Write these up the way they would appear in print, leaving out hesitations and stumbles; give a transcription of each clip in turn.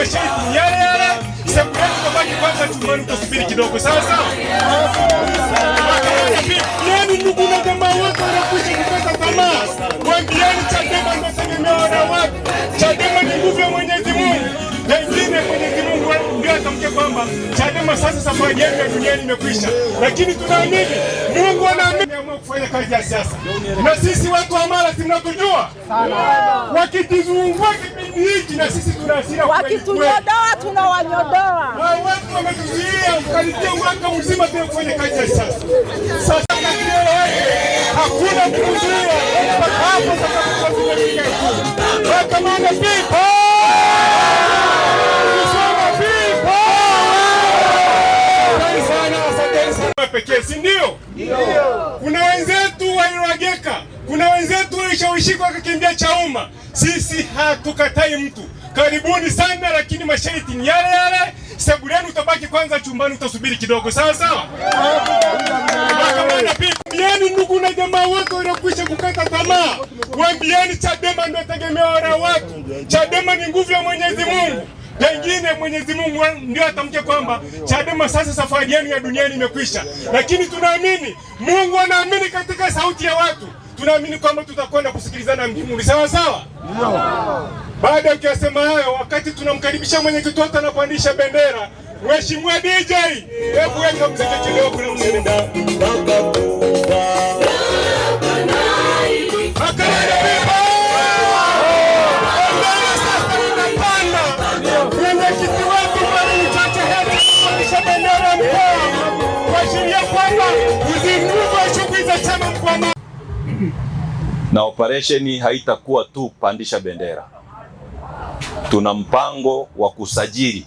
masharti ni yale yale. Sebuleni utabaki kwanza chumbani, utasubiri kidogo, sawa sawa. Yaani ndugu na jamaa wote wanakuja kukata tamaa, waambieni Chadema ndio tegemeo la watu. Chadema ni nguvu ya Mwenyezi Mungu. Pengine Mwenyezi Mungu ndio atamke kwamba Chadema sasa safari yenu ya duniani imekwisha, lakini tunaamini Mungu anaamini ameamua kufanya kazi ya siasa, na sisi watu wa Mara si mnatujua, wakitizungua kipindi hiki na sisi tuna hasira kweli kweli. Wakitunyodoa tunawanyodoa. Hao watu wametuzuia kukaribia mwaka mzima bila kufanya kazi ya siasa. Sasa hakuna kuzuia mpaka hapo tutakapokuwa tumefika Ikulu. Mahakamani people! Kusoma people! Asanteni sana, asanteni sana. Pekee, si ndio? Kuna wenzetu walirogeka, kuna wenzetu walishawishika wakakimbia Chauma. Sisi hatukatai mtu, karibuni sana, lakini masharti ni yale yale. Sebuleni utabaki kwanza chumbani, utasubiri kidogo, sawa sawa. Mahakamani people, ndugu na jamaa wote waliokwisha kukata tamaa, waambieni Chadema ndio tegemeo la watu. Chadema ni nguvu ya Mwenyezi Mungu. Pengine Mwenyezi Mungu ndio atamke kwamba Chadema sasa safari yenu ya duniani imekwisha, lakini tunaamini Mungu anaamini katika sauti ya watu. Tunaamini kwamba tutakwenda kusikilizana mbinguni, sawa sawa. Baada ya kuyasema hayo, wakati tunamkaribisha mwenyekiti wetu anapandisha bendera, Mheshimiwa DJ, hebu weka mziki kidogo na msende. Makelele people! Bendera sasa inapanda. Mwenyekiti wetu Mwalimu Chacha Heche anapandisha bendera ya mkoa kuashiria kwamba uzinduzi wa shughuli za chama mkoa wa na operesheni haitakuwa tu pandisha bendera. Tuna mpango wa kusajili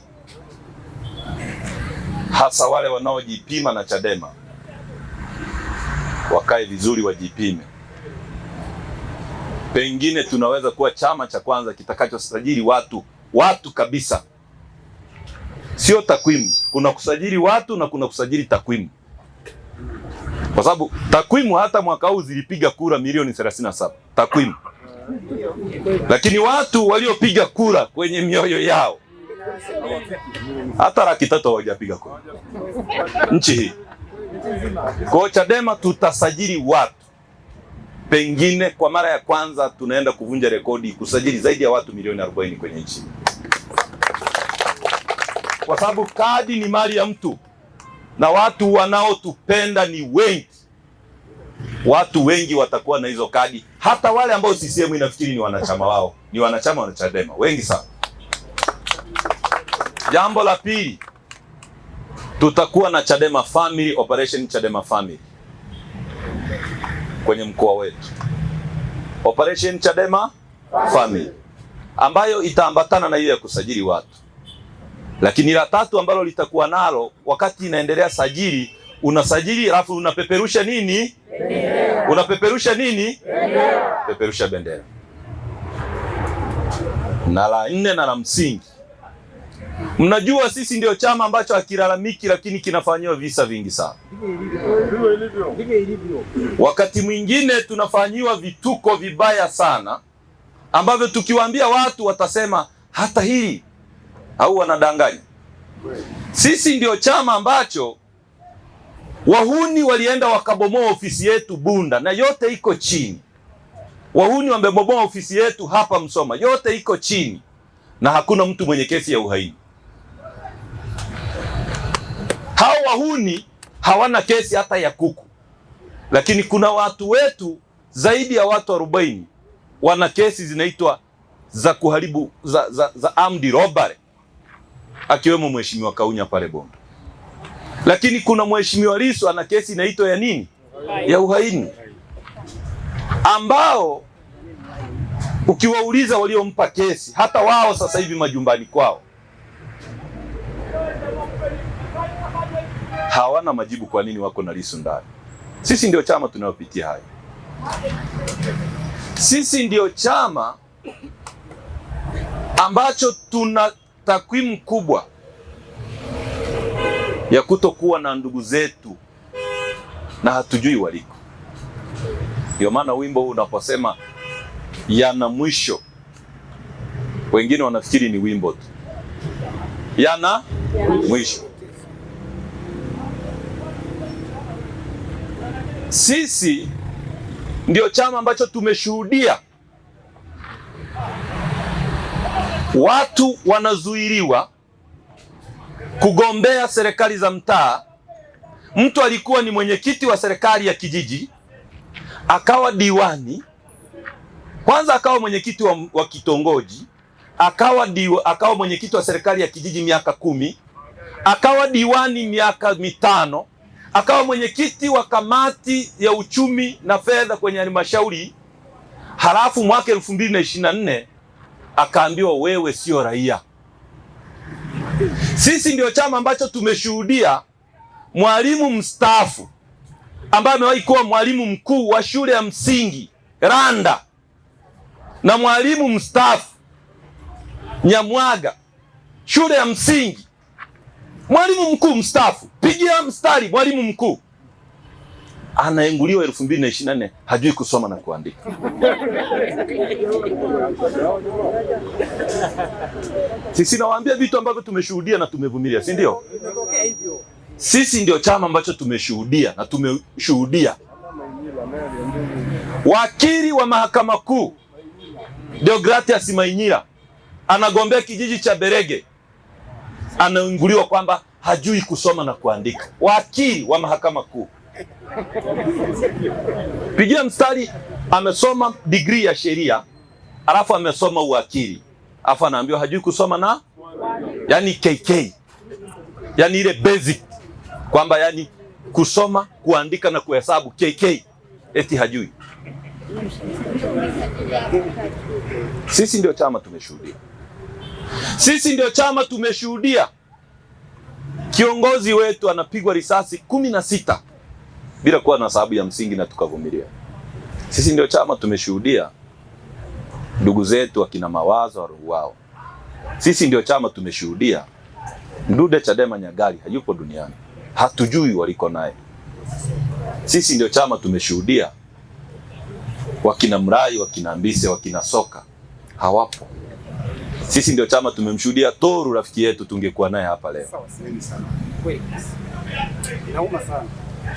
hasa wale wanaojipima na Chadema wakae vizuri, wajipime. Pengine tunaweza kuwa chama cha kwanza kitakachosajili watu kabisa, sio takwimu. Kuna kusajili watu na kuna kusajili takwimu, kwa sababu takwimu hata mwaka huu zilipiga kura milioni 37 takwimu, lakini watu waliopiga kura kwenye mioyo yao hata 300,000 hawajapiga kura nchi hii. Kwa Chadema tutasajili watu, pengine kwa mara ya kwanza tunaenda kuvunja rekodi kusajili zaidi ya watu milioni 40 kwenye nchi, kwa sababu kadi ni mali ya mtu na watu wanaotupenda ni wengi. Watu wengi watakuwa na hizo kadi, hata wale ambao CCM inafikiri ni wanachama wao, ni wanachama wa Chadema wengi sana. Jambo la pili, tutakuwa na Chadema Family, Operation Chadema Family kwenye mkoa wetu, Operation Chadema Family ambayo itaambatana na hiyo ya kusajili watu. Lakini la tatu ambalo litakuwa nalo wakati inaendelea sajili, unasajili alafu unapeperusha nini? Bendera. Unapeperusha nini? Bendera. Peperusha bendera. Na la nne na la msingi, mnajua sisi ndio chama ambacho hakilalamiki, lakini kinafanyiwa visa vingi sana. Wakati mwingine tunafanyiwa vituko vibaya sana ambavyo tukiwaambia watu watasema hata hili au wanadanganya. Sisi ndio chama ambacho wahuni walienda wakabomoa ofisi yetu Bunda na yote iko chini. Wahuni wamebomoa ofisi yetu hapa Msoma, yote iko chini na hakuna mtu mwenye kesi ya uhaini. Hao wahuni hawana kesi hata ya kuku, lakini kuna watu wetu zaidi ya watu 40 wana kesi zinaitwa za kuharibu za armed robbery, akiwemo Mheshimiwa Kaunya pale Bondo. Lakini kuna Mheshimiwa Lissu ana kesi inaitwa ya nini? Ya uhaini, ambao ukiwauliza waliompa kesi hata wao sasa hivi majumbani kwao hawana majibu kwa nini wako na Lissu ndani. Sisi ndio chama tunayopitia hayo. Sisi ndio chama ambacho tuna takwimu kubwa ya kutokuwa na ndugu zetu na hatujui waliko. Ndio maana wimbo huu unaposema yana mwisho, wengine wanafikiri ni wimbo tu. yana mwisho. Sisi ndio chama ambacho tumeshuhudia watu wanazuiliwa kugombea serikali za mtaa. Mtu alikuwa ni mwenyekiti wa serikali ya kijiji, akawa diwani kwanza, akawa mwenyekiti wa kitongoji, akawa mwenyekiti wa serikali ya kijiji miaka 10, akawa diwani miaka 5, akawa mwenyekiti wa kamati ya uchumi na fedha kwenye halmashauri. Halafu mwaka 2024 akaambiwa wewe sio raia. Sisi ndio chama ambacho tumeshuhudia mwalimu mstaafu ambaye amewahi kuwa mwalimu mkuu wa shule ya msingi Randa na mwalimu mstaafu Nyamwaga shule ya msingi, mwalimu mkuu mstaafu, pigia mstari mwalimu mkuu, anaenguliwa 2024 hajui kusoma na kuandika. Sisi nawaambia vitu ambavyo tumeshuhudia na tumevumilia, si ndio? Sisi ndio chama ambacho tumeshuhudia na tumeshuhudia wakili wa mahakama kuu Deogratias Mainyira anagombea kijiji cha Berege, anainguliwa kwamba hajui kusoma na kuandika. Wakili wa mahakama kuu, pigia mstari, amesoma degree ya sheria alafu amesoma uwakili, alafu anaambiwa hajui kusoma na yani KK, yani ile basic kwamba yani kusoma kuandika na kuhesabu KK, eti hajui. Sisi ndio chama tumeshuhudia. Sisi ndio chama tumeshuhudia kiongozi wetu anapigwa risasi 16 bila kuwa na sababu ya msingi na tukavumilia. Sisi ndio chama tumeshuhudia ndugu zetu wakina Mawazo waliuawa. Sisi ndio chama tumeshuhudia Mdude Chadema Nyagali hayupo duniani, hatujui waliko naye. Sisi ndio chama tumeshuhudia wakina Mrai, wakina Mbise, wakina Soka hawapo. Sisi ndio chama tumemshuhudia Toru, rafiki yetu, tungekuwa naye hapa leo.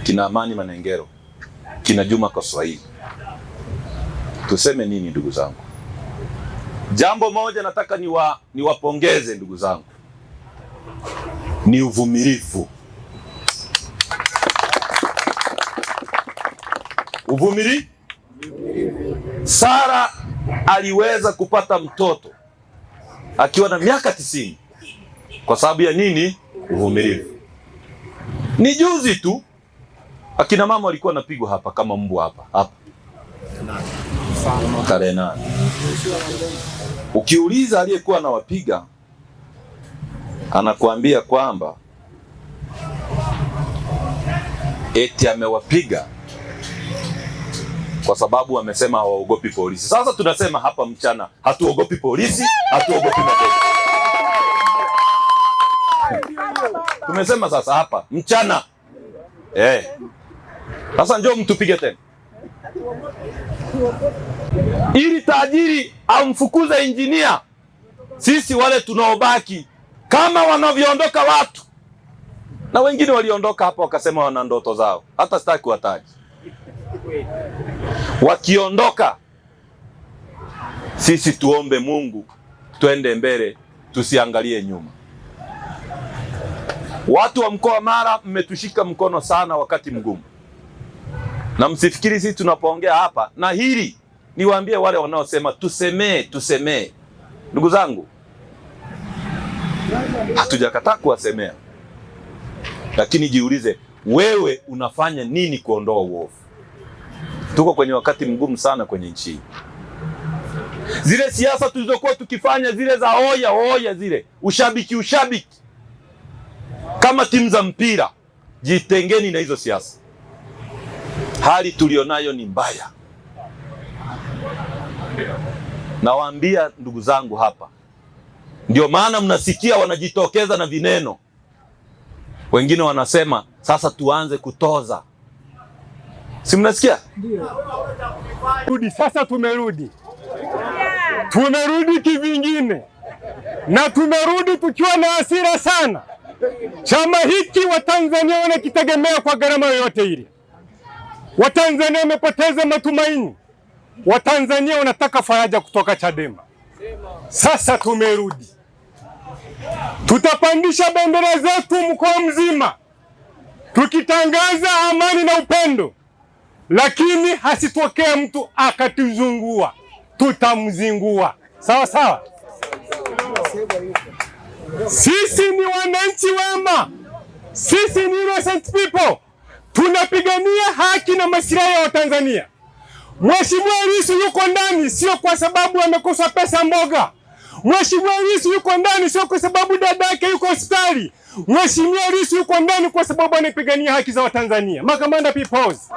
Kina Amani Manengero, kina Juma Kaswahili. Tuseme nini ndugu zangu? Jambo moja nataka niwapongeze ndugu zangu, ni uvumilivu. Uvumilivu. Sara aliweza kupata mtoto akiwa na miaka 90 kwa sababu ya nini? Uvumilivu. Ni juzi tu akina mama walikuwa wanapigwa hapa kama mbwa hapa hapa tarehe 8. Ukiuliza aliyekuwa anawapiga anakuambia kwamba eti amewapiga kwa sababu wamesema hawaogopi polisi. Sasa tunasema hapa mchana, hatuogopi polisi, hatuogopi majeshi. Tumesema sasa hapa mchana. Sasa njoo mtupige tena. Ili tajiri amfukuze injinia, sisi wale tunaobaki kama wanavyoondoka watu, na wengine waliondoka hapa wakasema wana ndoto zao, hata sitaki kuwataja. Wakiondoka sisi tuombe Mungu twende mbele, tusiangalie nyuma. Watu wa mkoa wa Mara mmetushika mkono sana wakati mgumu, na msifikiri sisi tunapoongea hapa, na hili niwaambie wale wanaosema tusemee tusemee, ndugu zangu, hatujakataa kuwasemea, lakini jiulize wewe unafanya nini kuondoa uovu. Tuko kwenye wakati mgumu sana kwenye nchi hii. Zile siasa tulizokuwa tukifanya zile za oya oya, zile ushabiki ushabiki kama timu za mpira, jitengeni na hizo siasa. Hali tulionayo ni mbaya. Nawaambia ndugu zangu hapa, ndio maana mnasikia wanajitokeza na vineno. Wengine wanasema sasa tuanze kutoza. Si mnasikia? Ndio. Rudi sasa, tumerudi. Tumerudi kivingine. Na tumerudi tukiwa na hasira sana. Chama hiki Watanzania wanakitegemea kwa gharama yoyote ile. Watanzania wamepoteza matumaini. Watanzania wanataka faraja kutoka Chadema. Sasa tumerudi, tutapandisha bendera zetu mkoa mzima, tukitangaza amani na upendo, lakini hasitokee mtu akatuzungua, tutamzingua. Sawa sawa. Sisi ni wananchi wema, sisi ni innocent people, tunapigania haki na masilahi ya Watanzania. Mheshimiwa Lissu yuko ndani sio kwa sababu amekosa pesa mboga. Mheshimiwa Lissu yuko ndani sio kwa sababu dada yake yuko hospitali. Mheshimiwa Lissu yuko ndani kwa sababu anapigania haki za Watanzania. Makamanda peoples,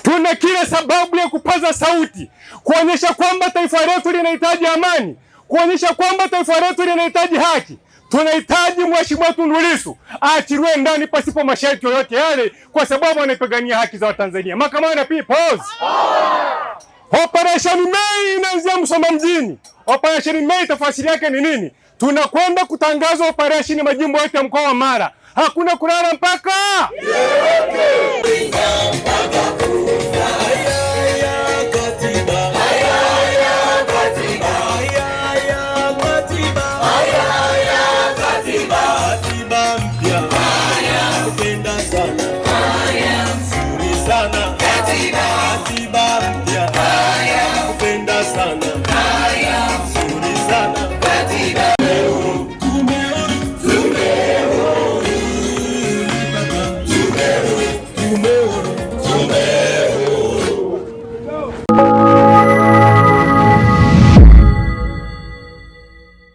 tuna kila sababu ya kupaza sauti kuonyesha kwamba taifa letu linahitaji amani, kuonyesha kwamba taifa letu linahitaji haki. Tunahitaji Mheshimiwa Tundu Lissu aachiliwe ndani pasipo masharti yoyote yale, kwa sababu anapigania haki za Watanzania. Makamanda peoples, Operation Mei inaanzia Musoma mjini. Operation Mei tafasiri yake ni nini? Tunakwenda kutangaza operation majimbo yote ya mkoa wa Mara. Hakuna kulala mpaka